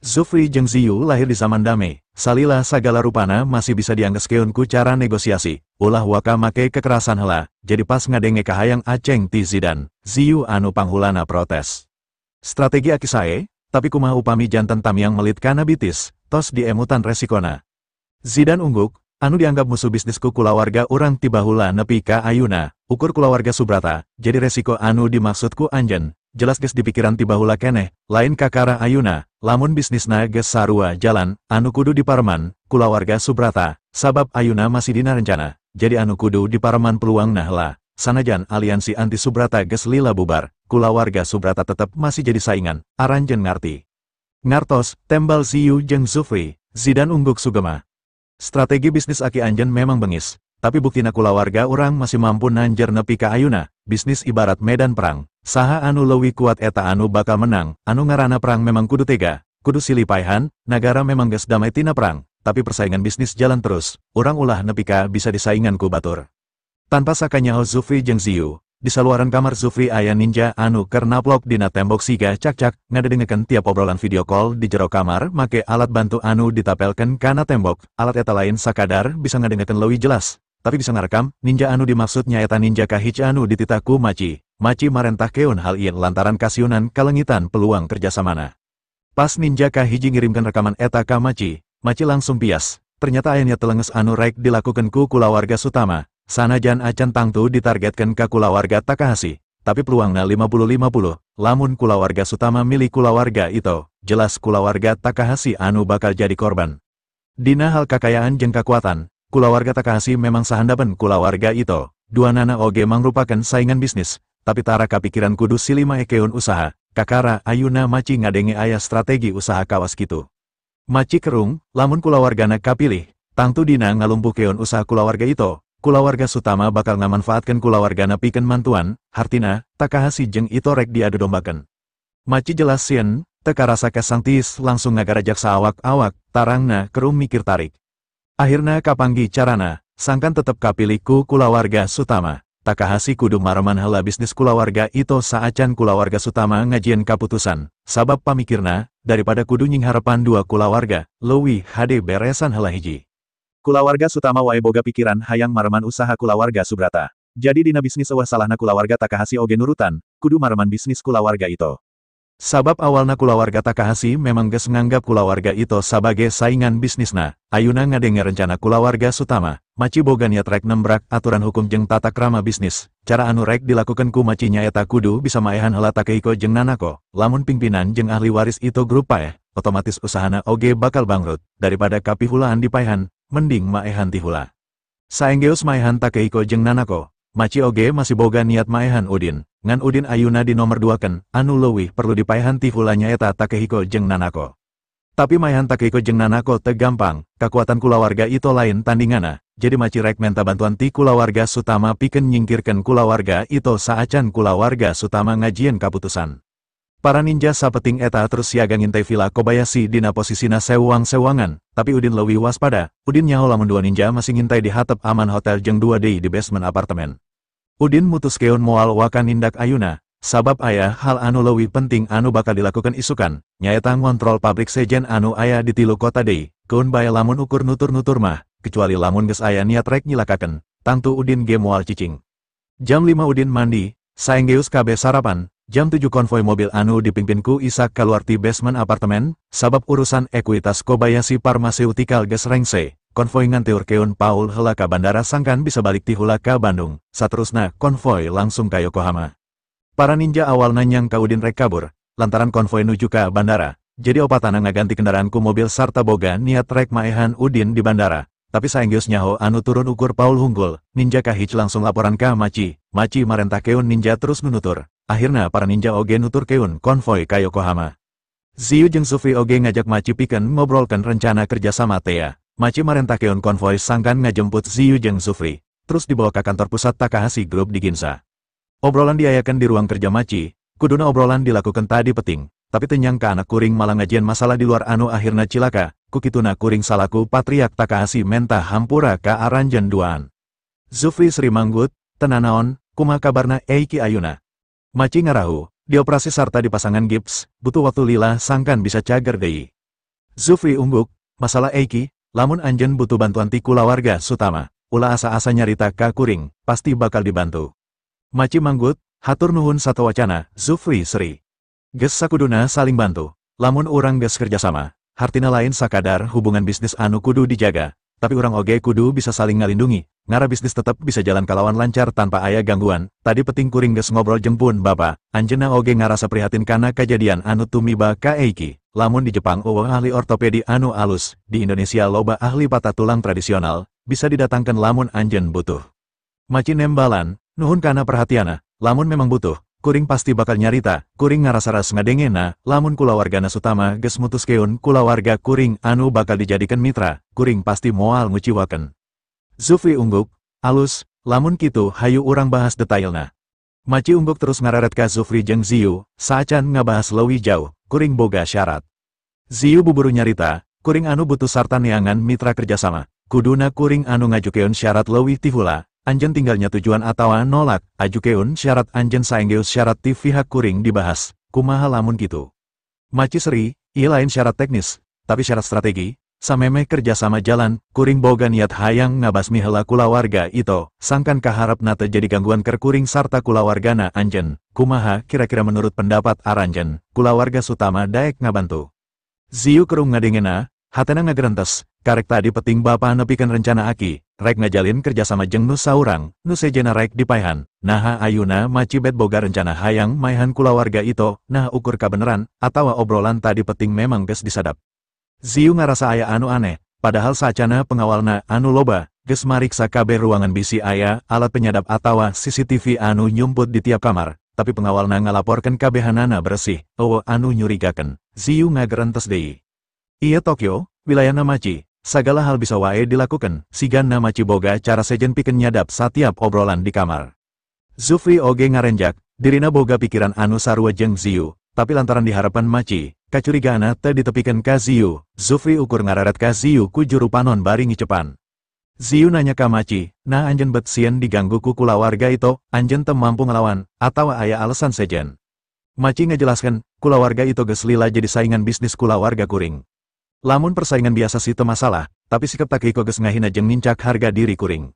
Zufri jeung Ziyu lahir di zaman damai, salila sagala rupana masih bisa dianggeskeun ku cara negosiasi, ulah waka make kekerasan heula, jadi pas ngadenge kahayang Aceng ti Zidan, Ziyu anu panghulana protes. Strategi aki sae, tapi kumaha upami janten tamiang melit kana bitis, tos diemutan resikona. Zidan ungguk, Anu dianggap musuh bisnis ku kulawarga urang ti baheula nepi ka ayuna, ukur kulawarga Subrata, jadi resiko anu dimaksud ku anjeun, jelas geus dipikiran ti baheula keneh, lain kakara ayuna, lamun bisnisna geus sarua jalan, anu kudu dipareman, kulawarga Subrata, sabab ayuna masih dina rencana, jadi anu kudu dipareman peluangna heula, sanajan aliansi anti Subrata geus lila bubar, kulawarga Subrata tetep masih jadi saingan, aranjeun ngarti. Ngartos, tembal Ziyu jeung Zufri, Zidan ungguk sugema. Strategi bisnis aki anjeun memang bengis, tapi buktina kulawarga urang masih mampu nanjer nepi ka ayuna, bisnis ibarat medan perang, saha anu leuwih kuat eta anu bakal menang, anu ngaranna perang memang kudu tega, kudu silih paehan, nagara memang geus damai tina perang, tapi persaingan bisnis jalan terus, urang ulah nepi ka bisa disaingan ku batur. Tanpa sakanyaho Zufri jeung Ziyu, di saluaran kamar Zufri aya ninja anu keur naplok dina tembok siga cak-cak ngadedengekeun tiap obrolan video call di jero kamar make alat bantu anu ditapelkeun kana tembok, alat eta lain sakadar bisa ngadengekeun leuwih jelas, tapi bisa ngarekam, ninja anu dimaksud nyaeta ninja kahiji anu dititah ku Machi. Machi marentah keun hal ieu lantaran kasiunan kalengitan peluang kerjasamana. Pas ninja kahiji ngirimkeun rekaman eta ka Machi, Machi langsung pias, ternyata aya niat telenges anu rek dilakukeun ku kulawarga Sutama. Sanajan acan tangtu ditargetkan ka kulawarga Takahashi, tapi peluangna 50-50, lamun kulawarga Sutama milih kulawarga Ito, jelas kulawarga Takahashi anu bakal jadi korban. Dina hal kakayaan jeung kakuatan, kulawarga Takahashi memang sahandapeun kulawarga Ito, duanana oge mangrupakeun saingan bisnis, tapi tara kapikiran kudu silih maekeun usaha, kakara ayuna Machi ngadenge aya strategi usaha kawas kitu. Machi kerung, lamun kulawargana kapilih, tangtu dina ngalumpuhkeun usaha kulawarga Ito, kulawarga Sutama bakal ngamanfaatkeun kulawargana pikeun mantuan, hartina, Takahashi jeung Ito rek diadudombakeun. Machi jelas sieun, teu karasa kesangtis langsung ngagarajak saawak-awak, tarangna kerung mikir tarik. Akhirna kapanggih carana, sangkan tetep kapilih ku kulawarga Sutama. Takahashi kudu mareman heula bisnis kulawarga Ito saacan kulawarga Sutama ngajieun kaputusan, sabab pamikirna, daripada kudu nyingharepan dua kulawarga, leuwih hade beresan heula hiji. Kulawarga Sutama wae boga pikiran hayang mareman usaha kulawarga Subrata. Jadi dina bisnis eueuh salahna kulawarga Takahashi oge nurutan, kudu mareman bisnis kulawarga Ito. Sabab awalna kulawarga Takahashi memang geus nganggap kulawarga Ito sabage saingan bisnisna, ayuna ngadenge rencana kulawarga Sutama, Machi boga niat rek nembrak aturan hukum jeung tata krama bisnis, cara anu rek dilakukeun ku Machi nyaeta kudu bisa maehan heula Takehiko jeung Nanako, lamun pimpinan jeung ahli waris Ito Group paeh, otomatis usahana oge bakal bangkrut, daripada kapihulaan dipaehan, mending maehan tihula. Saenggeus maehan Takehiko jeung Nanako, Machi oge masih boga niat maehan Udin, ngan Udin ayuna di nomor 2-keun, anu leuwih perlu dipaehan tihula nyaeta Takehiko jeung Nanako. Tapi maehan Takehiko jeung Nanako teu gampang, kakuatan kulawarga Ito lain tandingana, jadi Machi rek menta bantuan ti kulawarga Sutama pikeun nyingkirkeun kulawarga Ito saacan kulawarga Sutama ngajieun kaputusan. Para ninja sapeting eta terus siaga ngintai villa Kobayashi dina posisina sewang-sewangan, tapi Udin leuwih waspada, Udin nyaho lamun dua ninja masih ngintai di hatep aman hotel jeung 2 deui di basement apartemen. Udin mutuskeun moal waka nindak ayuna, sabab aya hal anu leuwih penting anu bakal dilakukan isukan, nyaeta ngontrol pabrik sejen anu aya di 3 kota deui, keun bae lamun ukur nutur-nutur mah, kecuali lamun geus aya niat rek nyilakakeun, tangtu Udin ge moal cicing. Jam 5 Udin mandi, saenggeus kabeh sarapan, jam 7 konvoi mobil anu dipimpin ku Isak kaluar ti basement apartemen, sabab urusan ekuitas Kobayashi Pharmaceutical geus rengse, konvoi nganteurkeun Paul heula ka bandara sangkan bisa balik ti heula ka Bandung, saterusna konvoi langsung ka Yokohama. Para ninja awalna nyangka Udin rek kabur, lantaran konvoi nuju ka bandara, jadi opatana ngaganti kendaraan ku mobil sarta boga niat rek maehan Udin di bandara. Tapi saenggeus nyaho anu turun ukur Paul hunggul, ninja kahiji langsung laporan ka Machi, Machi marentah keun ninja terus nunutur. Akhirna para ninja oge nuturkeun konvoi ka Yokohama. Ziyu jeung Zufri oge ngajak Machi pikeun ngobrolkeun rencana kerjasama tea. Machi marentah keun konvoi sangkan ngajemput Ziyu jeung Zufri, terus dibawa ke kantor pusat Takahashi Group di Ginza. Obrolan diayakan di ruang kerja Machi, kuduna obrolan dilakukan tadi peting, tapi teu nyangka anak kuring malah ngajieun masalah di luar anu akhirna cilaka, kukituna kuring salaku patriak Takahashi menta hampura ka aranjeun duaan. Zufri seri manggut, tenanaon, kumaha kabarna Eiki ayuna. Machi ngarahu, dioperasi sarta di pasangan gips, butuh waktu lila sangkan bisa cager deui. Zufri ungguk, masalah Eiki, lamun anjeun butuh bantuan ti kulawarga Sutama, ulah asa-asa nyarita ka kuring, pasti bakal dibantu. Machi manggut, hatur nuhun satewacana, Zufri seri. Geus sakuduna saling bantu, lamun urang geus kerjasama, hartina lain sakadar hubungan bisnis anu kudu dijaga, tapi urang oge kudu bisa saling ngalindungi, ngarah bisnis tetep bisa jalan kalawan lancar tanpa aya gangguan. Tadi peting kuring geus ngobrol jeung pun bapa, anjeunna oge ngarasa prihatin kana kajadian anu tumiba ka Eiki. Lamun di Jepang eueuh ahli ortopedi anu alus, di Indonesia loba ahli patah tulang tradisional, bisa didatangkan lamun anjeun butuh. Maci nembalan, nuhun kana perhatiana, lamun memang butuh, kuring pasti bakal nyarita, kuring ngarasa ras ngadengena, lamun kulawargana Sutama geus mutuskeun kulawarga kuring anu bakal dijadikan mitra, kuring pasti moal nguciwakeun. Zufri ungguk, alus, lamun kitu hayu urang bahas detailna. Maci ungguk terus ngareret ka Zufri jeung Ziyu, saacan ngabahas leuwih jauh, kuring boga syarat. Ziyu buburu nyarita, kuring anu butuh sarta neangan mitra kerjasama, kuduna kuring anu ngajukeun syarat leuwih ti hula, anjeun tinggalnya tujuan atawa nolak, ajukeun syarat anjeun saenggeus syarat ti pihak kuring dibahas, kumaha lamun kitu. Maci seri, ieu lain syarat teknis, tapi syarat strategi, samemeh kerjasama jalan, kuring boga niat hayang ngabasmi heula kulawarga Ito, sangkan kaharepna teu jadi gangguan keur kuring sarta kulawargana anjeun, kumaha kira-kira menurut pendapat aranjeun, kulawarga Sutama daek ngabantu. Ziyu kerung ngadengena, hatena ngagerentes, karek tadi peting bapa nepikeun rencana aki, rek ngajalin kerjasama jeung nu saurang, nu sejena rek dipaehan, naha ayuna maci bet boga rencana hayang maehan kulawarga Ito, nah ukur kabeneran, atawa obrolan tadi peting memang geus disadap. Ziyu ngarasa aya anu aneh, padahal saacana pengawalna anu loba, geus mariksa kabeh ruangan bisi aya alat penyadap atawa CCTV anu nyumput di tiap kamar, tapi pengawalna ngalaporkeun kabehanana bersih, eueuh anu nyurigakeun. Ziyu ngagerentes deui. Ieu Tokyo, wilayahna Maci, sagala hal bisa wae dilakukan, sigana Maci boga cara sejen pikeun nyadap satiap obrolan di kamar. Zufri oge ngarenjak, dirina boga pikiran anu sarua jeung Ziyu, tapi lantaran diharapkan Maci, kacurigaanna teu ditepikeun ka Ziyu, Zufri ukur ngareret ka Ziyu ku juru panon bari ngicepan. Ziyu nanya ka Maci, nah anjeun bet sieun diganggu ku kulawarga Ito, anjeun teu mampu ngelawan, atawa aya alasan sejen. Maci ngajelaskeun, kulawarga Ito geus lila jadi saingan bisnis kulawarga kuring. Lamun persaingan biasa sih teu masalah, tapi sikap Takehiko geus ngahina jeung nincak harga diri kuring.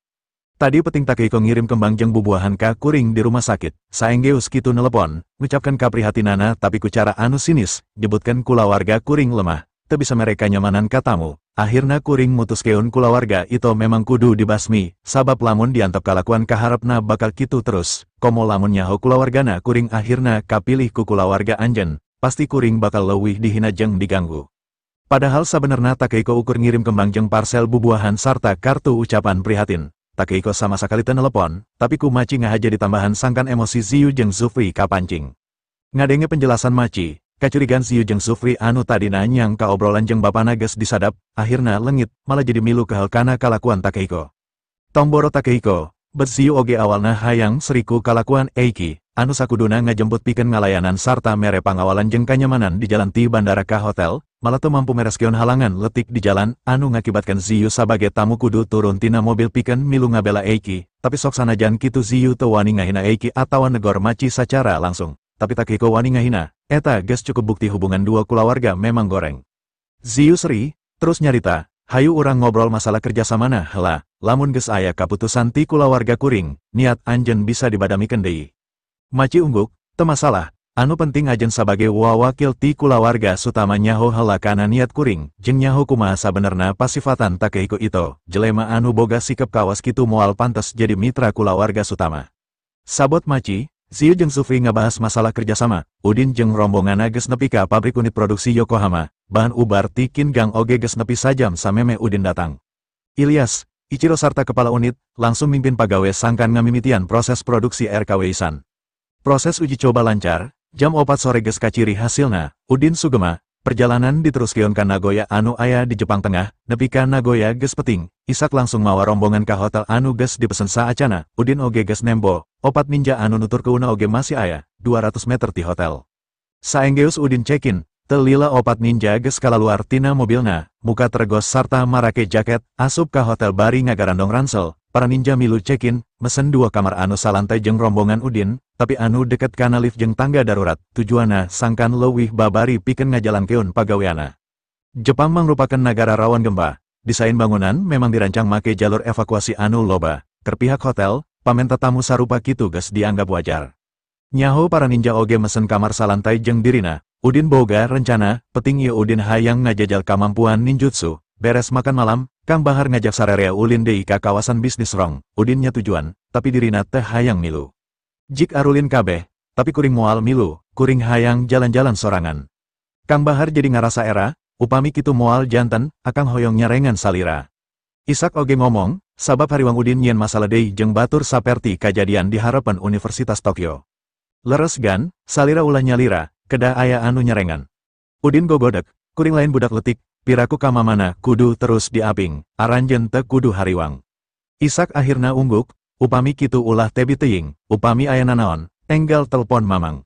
Tadi peting Takehiko ngirim kembang jeung bubuahan ka kuring di rumah sakit, saenggeus kitu nelepon, ngucapkeun kaprihatinana tapi ku cara anu sinis, nyebutkeun kulawarga kuring lemah, teu bisa mere kanyamanan ka tamu. Akhirna kuring mutuskeun kulawarga Ito memang kudu dibasmi, sabab lamun diantep kalakuan kaharepna bakal kitu terus, komo lamun nyaho kulawargana kuring akhirna kapilih ku kulawarga anjeun, pasti kuring bakal leuwih dihina jeung diganggu. Padahal sabenerna Takehiko ukur ngirim kembang jeung parsel bubuahan sarta kartu ucapan prihatin. Takehiko sama sakali teu nelepon, tapi ku Maci ngahaja ditambahan sangkan emosi Ziyu jeung Zufri kapancing. Ngadenge penjelasan Maci, kacurigaan Ziyu jeung Zufri anu tadina nyangka obrolan jeung bapana geus disadap, akhirna lengit, malah jadi milu kehel kana kalakuan Takehiko. Tomboro Takehiko, bet Ziyu oge awalna hayang seriku kalakuan Eiki, anu sakuduna ngajemput pikeun ngalayanan sarta mere pangawalan jeung kanyamanan di jalan ti bandara ka hotel, malah teu mampu mereskeun halangan letik di jalan, anu ngakibatkan Ziyu sabage tamu kudu turun tina mobil pikeun milu ngabela Eiki, tapi sok sanajan kitu Ziyu teu wani ngahina Eiki atawa negor Maci sacara langsung, tapi Takehiko wani ngahina, eta geus cukup bukti hubungan dua kulawarga memang goreng. Ziyu seri, terus nyarita, hayu urang ngobrol masalah kerjasamana heula, lamun geus aya kaputusan ti kulawarga kuring, niat anjeun bisa dibadamikeun deui. Maci ungguk, teu masalah, anu penting ajen sabage wawakil ti kulawarga Sutama nyaho heula kana niat kuring, jeung nyaho kumaha sabenerna pasifatan Takehiko Ito, jelema anu boga sikap kawas kitu moal pantes jadi mitra kulawarga Sutama. Sabot Maci, Ziyu jeung Zufri ngabahas masalah kerjasama, Udin jeung rombonganna geus nepi ka pabrik unit produksi Yokohama, bahan ubar ti Kingang oge geus nepi sajam sameme Udin datang. Ilyas, Ichiro sarta kepala unit, langsung mimpin pagawe sangkan ngamimitian proses produksi RKW Isan. Proses uji coba lancar, jam 4 sore geus kaciri hasilna, Udin sugema, perjalanan diteruskeun ka Nagoya anu aya di Jepang Tengah, nepi ka Nagoya geus peting, Isak langsung mawa rombongan ka hotel anu geus dipesen saacana, Udin oge geus nembo, opat ninja anu nuturkeunna oge masih aya, 200 meter ti hotel. Saenggeus Udin check-in, teu lila opat ninja geus kalaluar tina mobilna, muka tergos sarta marake jaket, asup ka hotel bari ngagarandong ransel, para ninja milu check-in, mesen 2 kamar anu salantai jeung rombongan Udin, tapi anu deket kana lift jeung tangga darurat, tujuana sangkan leuwih babari pikeun ngajalankeun pagaweana. Jepang mangrupakeun nagara rawan gempa, desain bangunan memang dirancang make jalur evakuasi anu loba, keur pihak hotel, pamenta tamu sarupa kitu geus dianggap wajar. Nyaho para ninja oge mesen kamar salantai jeung dirina, Udin boga rencana, peting ieu Udin hayang ngajajal kamampuan ninjutsu, beres makan malam, Kang Bahar ngajak sararea ulin deui ka kawasan bisnis rong, Udin nyatujuan, tapi dirina teh hayang milu. Jik arulin kabeh, tapi kuring moal milu, kuring hayang jalan-jalan sorangan. Kang Bahar jadi ngarasa era, upami kitu moal janten, akang hoyong nyarengan salira. Isak oge ngomong, sabab hariwang Udin nyieun masalah deui jeung batur saperti kajadian di harapan Universitas Tokyo. Leres gan, salira ulah nyalira, kedah aya anu nyarengan. Udin gogodek, kuring lain budak letik, piraku kamamana kudu terus diaping, aranjeun teu kudu hariwang. Isak akhirna ungguk, upami kitu ulah tebi teuing, upami aya nanaon, enggal telpon mamang.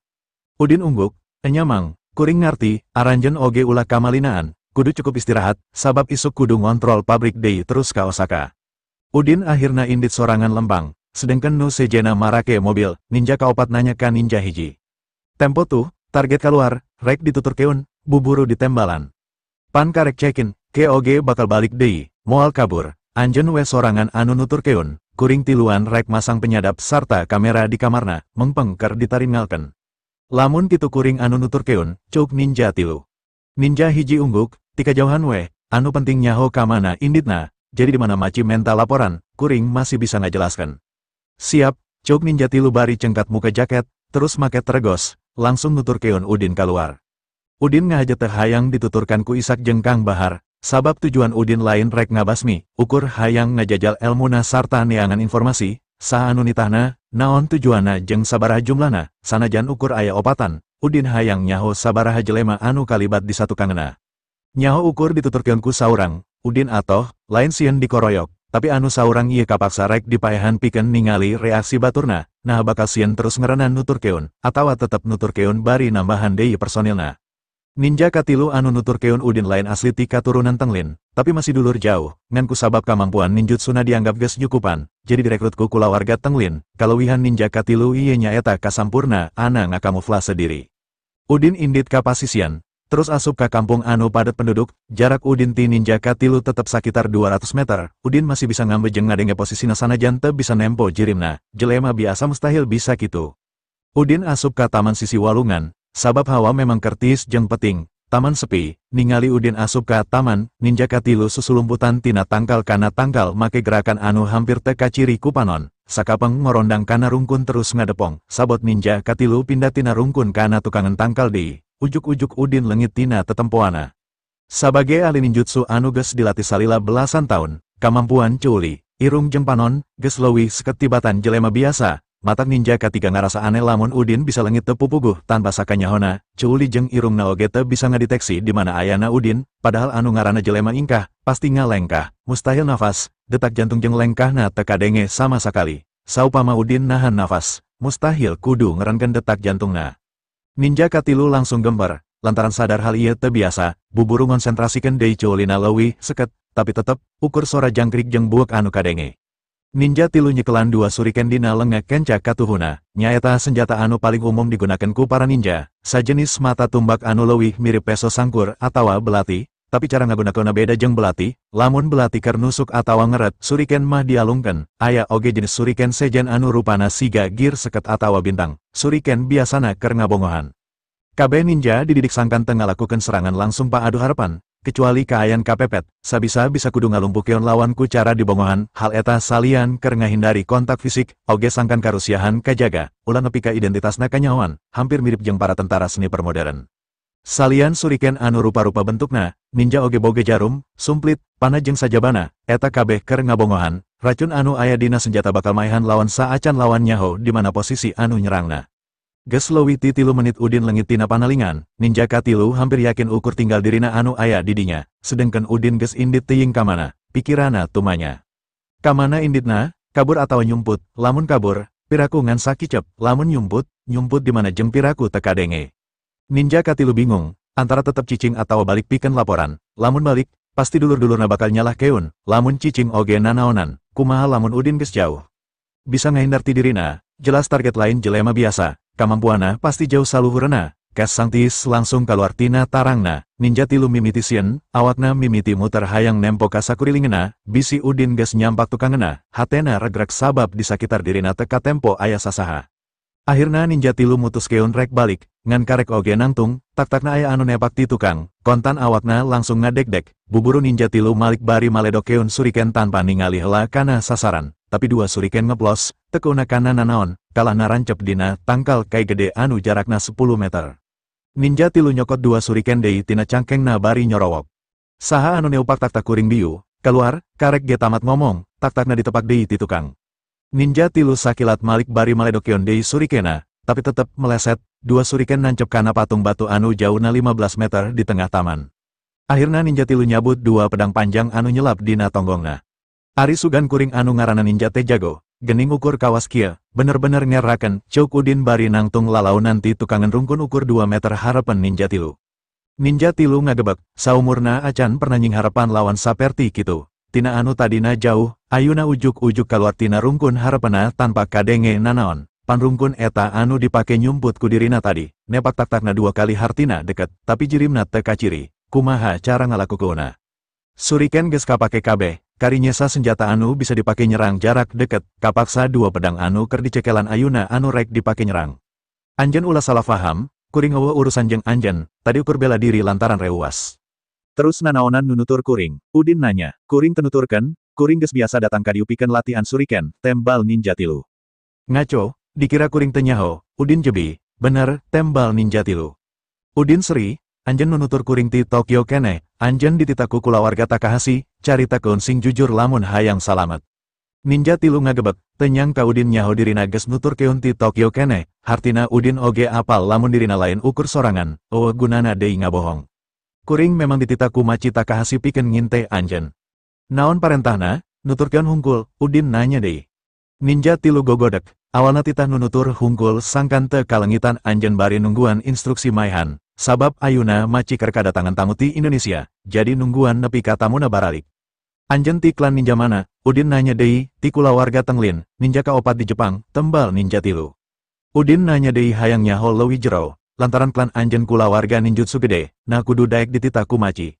Udin ungguk, enya mang, kuring ngarti, aranjeun oge ulah kamalinaan, kudu cukup istirahat, sabab isuk kudu ngontrol pabrik deui terus ka Osaka. Udin akhirna indit sorangan lempang, sedengkeun nu sejena marake mobil, ninja kaopat nanya ka ninja hiji. Tempo tuh, target keluar, rek dituturkeun, buburu ditembalan. Pan karek cekin, KOG bakal balik deui, moal kabur, anjeun we sorangan anu nuturkeun, kuring tiluan rek masang penyadap sarta kamera di kamarna, mengpeng keur ditaringalkeun. Lamun kitu kuring anu nuturkeun, cuk ninja tilu. Ninja hiji ungguk, tika jauhan we, anu penting nyaho kamana inditna, jadi di mana maci menta laporan, kuring masih bisa ngajelaskan. Siap, cuk ninja tilu bari cengkat muka jaket, terus make tergos, langsung nuturkeun Udin keluar. Udin ngahaja teh hayang dituturkan ku Isak jeung Kang Bahar, sabab tujuan Udin lain rek ngabasmi, ukur hayang ngajajal elmuna sarta neangan informasi, saha anu nitahna, naon tujuanna jeung sabaraha jumlahna, sanajan ukur aya opatan, Udin hayang nyaho sabaraha jelema anu kalibat di satukangna. Nyaho ukur dituturkeun ku saurang, Udin atoh, lain sieun dikoroyok, tapi anu saurang ieu kapaksa rek dipaehan pikeun ningali reaksi baturna, nah bakal sieun terus ngerenan nuturkeun, atawa tetep nuturkeun bari nambahan deui personilna. Ninja katilu anu nuturkeun Udin lain asli ti katurunan Tenglin, tapi masih dulur jauh, ngan kusabab kamampuan ninjutsuna dianggap geus nyukupan, jadi direkrut ku kulawarga Tenglin, kaluwihan ninja katilu ieu nyaeta kasampurna ana ngakamuflase diri. Udin indit ka pasisian, terus asup ka kampung anu padat penduduk, jarak Udin ti ninja katilu tetep sakitar 200 meter, Udin masih bisa ngambe jeung ngadenge posisina sanajan teu bisa nempo jirimna, jelema biasa mustahil bisa kitu. Udin asup ka taman sisi walungan, sabab hawa memang kertis jeung peting, taman sepi, ningali Udin asup ka taman, ninja katilu susulumputan tina tangkal kana tangkal make gerakan anu hampir teu kaciri ku panon, sakapeng ngorondang kana rungkun terus ngadepong, sabot ninja katilu pindah tina rungkun kana tukangan tangkal deui, ujuk-ujuk Udin leungit tina tetempoana. Sabage ahli ninjutsu anu geus dilatih salila belasan tahun, kamampuan cuuli, irung jeung panon, geus leuwih seketibatan jelema biasa. Matak ninja katiga ngarasa aneh lamun Udin bisa leungit teu pupuguh tanpa sakanyahona, cuuli jeung irungna oge teu bisa ngadeteksi di mana ayana Udin, padahal anu ngaranna jelema ingkah, pasti ngalengkah, mustahil nafas, detak jantung jeung lengkahna teu kadenge sama sakali. Saupama Udin nahan nafas, mustahil kudu ngerenkeun detak jantungna. Ninja katilu langsung gemper, lantaran sadar hal ieu teu biasa, buburu ngonsentrasikeun deui cuulina leuwih seket, tapi tetep ukur sora jangkrik jeung buek anu kadenge. Ninja tilu nyekelan dua suriken dina lengek kenca katuhuna, nyaeta senjata anu paling umum digunakan ku para ninja, sajenis mata tumbak anu leuwih mirip peso sangkur atawa belati, tapi cara ngagunakeunna beda jeung belati, lamun belati keur nusuk atawa ngeret, suriken mah dialungkeun, aya oge jenis suriken sejen anu rupana siga gir seket atawa bintang, suriken biasana keur ngabongohan. Kabeh ninja dididik sangkan teu ngalakukeun serangan langsung paadu harapan, kecuali kaayan kapepet, sabisa-bisa kudu ngalumpukeun lawan ku cara dibongohan, hal eta salian keur ngahindari kontak fisik, oge sangkan karusiahan kajaga, ulah nepi ka identitasna kanyahoan, hampir mirip jeung para tentara sniper modern. Salian suriken anu rupa-rupa bentukna, ninja oge boga jarum, sumplit, panah jeung sajabana, eta kabeh keur ngabongohan, racun anu aya dina senjata bakal maehan lawan saacan lawan nyaho di mana posisi anu nyerangna. Geus leuwih ti 3 menit Udin leungit tina panalingan, ninja katilu hampir yakin ukur tinggal dirina anu aya di dinya, sedengkeun Udin geus indit teuing kamana, pikirana tumanya. Kamana inditna, kabur atawa nyumput, lamun kabur, piraku ngan sakicep, lamun nyumput, nyumput di mana jeung piraku teu kadenge. Ninja katilu bingung, antara tetep cicing atawa balik pikeun laporan, lamun balik, pasti dulur-dulurna bakal nyalahkeun, lamun cicing oge nanaonan, kumaha lamun Udin geus jauh. Bisa ngahindar ti dirina, jelas target lain jelema biasa. Kamampuana pasti jauh saluhurna, kes sangtis langsung kaluar tina tarangna, ninja tilu mimiti sieun, awakna mimiti muter hayang nempo ka sakurilingeuna, bisi Udin geus nyampak tukangena, hatena regrek sabab di sakitar dirina teu katempo aya sasaha. Akhirna ninja tilu mutuskeun rek balik, ngan karek oge nangtung, tak-takna aya anu nepak ti tukang, kontan awakna langsung ngadek-dek, buburu ninja tilu malik bari maledokeun suriken tanpa ningali hela kana sasaran, tapi dua suriken ngeplos, tekeuna kana nanaon, kalah narancep dina tangkal kai gede anu jarakna 10 meter. Ninja tilu nyokot dua suriken deui tina cangkengna bari nyorowok. Saha anu neupak tak-tak kuring biu, keluar, karek ge tamat ngomong, tak-takna ditepak deui ti tukang. Ninja tilu sakilat malik bari maledokeun deui surikena, tapi tetep meleset, dua suriken nancep kana patung batu anu jauhna 15 meter di tengah taman. Akhirna ninja tilu nyabut dua pedang panjang anu nyelap dina tonggongna. Ari sugan kuring anu ngaranna ninja teh jago, gening ukur kawas kieu, bener-bener ngeraken, ceuk Udin bari nangtung lalaunan ti tukangan rungkun ukur 2 meter harapan ninja tilu. Ninja tilu ngagebek, saumurna acan pernah nying harapan lawan saperti kitu. Tina anu tadina jauh, ayuna ujuk-ujuk kaluar tina rungkun harapena tanpa kadenge nanaon. Panrungkun eta anu dipake nyumput kudirina tadi, nepak tak-takna dua kali hartina deket, tapi jirimna teu kaciri, kumaha cara ngalakukeunna. Suriken geus kapake kabeh, kari nyesa senjata anu bisa dipake nyerang jarak deket, kapaksa dua pedang anu keur dicekelan ayuna anu rek dipake nyerang. Anjen ulah salah faham, kuring eueuh urusan jeung anjen, tadi ukur bela diri lantaran reuas. Terus nanaonan nunutur kuring, Udin nanya, kuring tenuturkeun, kuring geus biasa datang ka dieu pikeun latihan suriken, tembal ninja tilu. Ngaco, dikira kuring teu nyaho, Udin jebi, bener, tembal ninja tilu. Udin seri, anjen nunutur kuring ti Tokyo keneh, anjen dititaku kulawarga Takahashi, caritakeun sing jujur lamun hayang salamet. Ninja tilu ngagebek, teu nyangka Udin nyaho dirina geus nuturkeun ti Tokyo keneh, hartina Udin oge apal lamun dirina lain ukur sorangan, eueuh gunana deui ngabohong. Kuring memang dititaku maci Takahashi pikeun nginte anjen. Naon parentahna, nuturkeun hungkul, Udin nanya deui. Ninja tilu gogodek, awalna titah nunutur hungkul sangkan teu kalengitan anjen bari nungguan instruksi maehan, sabab ayuna maci keur kadatangan tamu ti Indonesia, jadi nungguan nepi ka tamuna baralik. Anjen ti klan ninja mana, Udin nanya deui, ti kulawarga Tenglin, ninja kaopat di Jepang, tembal ninja tilu. Udin nanya deui hayang nyaho leuwih jero, lantaran klan anjen kulawarga ninjutsu gede, nah kudu daek dititaku maci.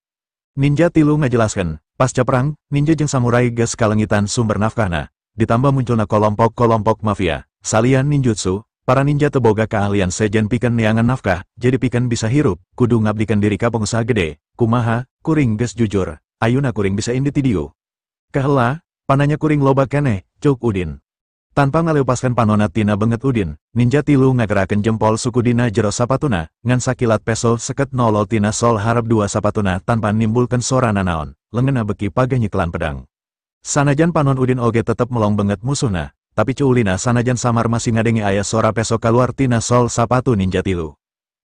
Ninja tilu ngajelaskeun, pasca perang, ninja jeung samurai geus kalengitan sumber nafkahna, ditambah munculna kelompok-kelompok mafia, salian ninjutsu, para ninja teu boga keahlian sejen pikeun neangan nafkah, jadi pikeun bisa hirup, kudu ngabdikeun diri ka pengusaha gede, kumaha, kuring geus jujur, ayuna kuring bisa indit ti dieu. Kahela, pananya kuring loba keneh, ceuk Udin. Tanpa ngaleupaskeun panona tina beungeut Udin, ninja tilu ngagerakeun jempol suku dina jero sapatuna, ngan sakilat peso seket nolol tina sol harap dua sapatuna tanpa nimbulkeun sora nanaon, leungeunna beki pageh nyekelan pedang. Sanajan panon Udin oge tetep melong beungeut musuhna, tapi cuulina sanajan samar masih ngadenge aya sora peso kaluar tina sol sapatu ninja tilu.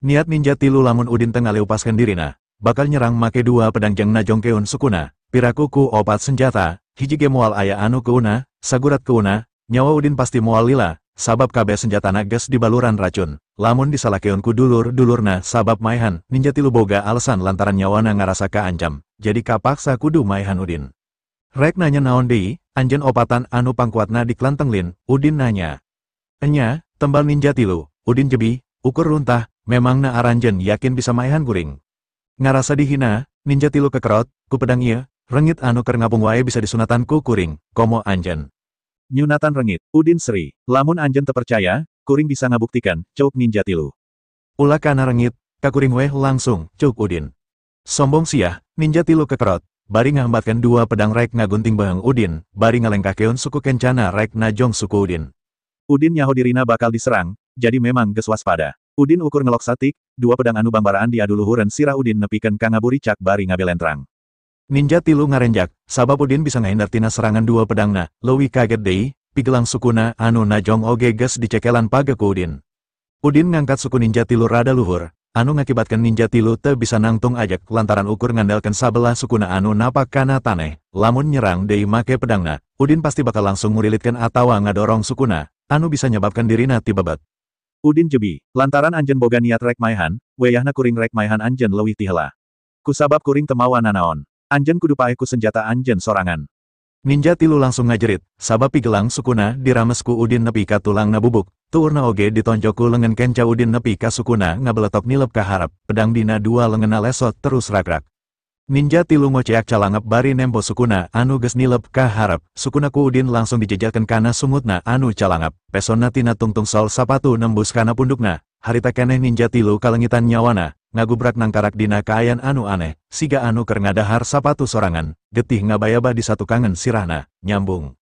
Niat ninja tilu lamun Udin teu ngaleupaskeun dirina, bakal nyerang make dua pedang jeung najongkeun sukuna, piraku ku opat senjata, hiji ge moal aya anu keuna, sagurat keuna, nyawa Udin pasti moal lila, sabab kabeh senjatana geus dibaluran racun, lamun disalakeun ku dulur-dulurna sabab maehan, ninja tilu boga alasan lantaran nyawana ngarasa kaancam, jadi kapaksa kudu maehan Udin. Rek nanya naon deui, anjen opatan anu pangkuatna di klan Tenglin, Udin nanya. Enya, tembal ninja tilu, Udin jebi, ukur runtah, memangna aranjen yakin bisa maehan kuring. Ngarasa dihina, ninja tilu kekerot, ku pedang ieu, rengit anu keur ngapung wae bisa disunatan ku kuring, komo anjen. Nyunatan rengit, Udin seri, lamun anjen tepercaya, kuring bisa ngabuktikan, ceuk ninja tilu. Ulah kana rengit, ka kuring weh langsung, ceuk Udin. Sombong siah, ninja tilu kekerot, bari ngahambatkeun dua pedang rek ngagunting beheung Udin, bari ngalengkahkeun suku kencana rek najong suku Udin. Udin nyaho dirina bakal diserang, jadi memang geus waspada. Udin ukur ngelok satik, dua pedang anu bangbaraan diadu luhureun sirah Udin nepikeun ka ngaburicak bari ngabelentrang. Ninja tilu ngarenjak, sabab Udin bisa ngahindar tina serangan dua pedangna, leuwih kaget deui, pigelang sukuna anu najong oge geus dicekelan page ku Udin. Udin ngangkat suku ninja tilu rada luhur, anu ngakibatkeun ninja tilu teu bisa nangtung ajak lantaran ukur ngandalkeun sabelah sukuna anu napak kana taneh, lamun nyerang deui make pedangna, Udin pasti bakal langsung ngurilitkeun atawa ngadorong sukuna, anu bisa nyebabkeun dirina tibebet. Udin jebi, lantaran anjen boga niat rek maehan, wayahna kuring rek maehan anjen leuwih ti heula. Kusabab kuring teu mawa nanaon. Anjen kudu paeh ku senjata anjen sorangan. Ninja tilu langsung ngajerit, sabab pigelang sukuna dirames ku Udin nepi ka tulangna bubuk, tuurna oge ditonjok ku lengan kenca Udin nepi ka sukuna ngabeletok nilep ka harap, pedang dina dua lengenna lesot terus rak-rak. Ninja tilu ngoceak calangep bari nempo sukuna anu geus nilep ka harap, sukuna ku Udin langsung dijejelkeun kana sungutna anu calangap, pesonna tina tungtung sol sapatu nembus kana pundukna, Harita keneh ninja tilu kalengitan nyawana, ngagubrak nangkarak dina kaayan anu aneh, siga anu keur ngadahar sapatu sorangan, getih ngabayaba di satukangan sirahna, nyambung.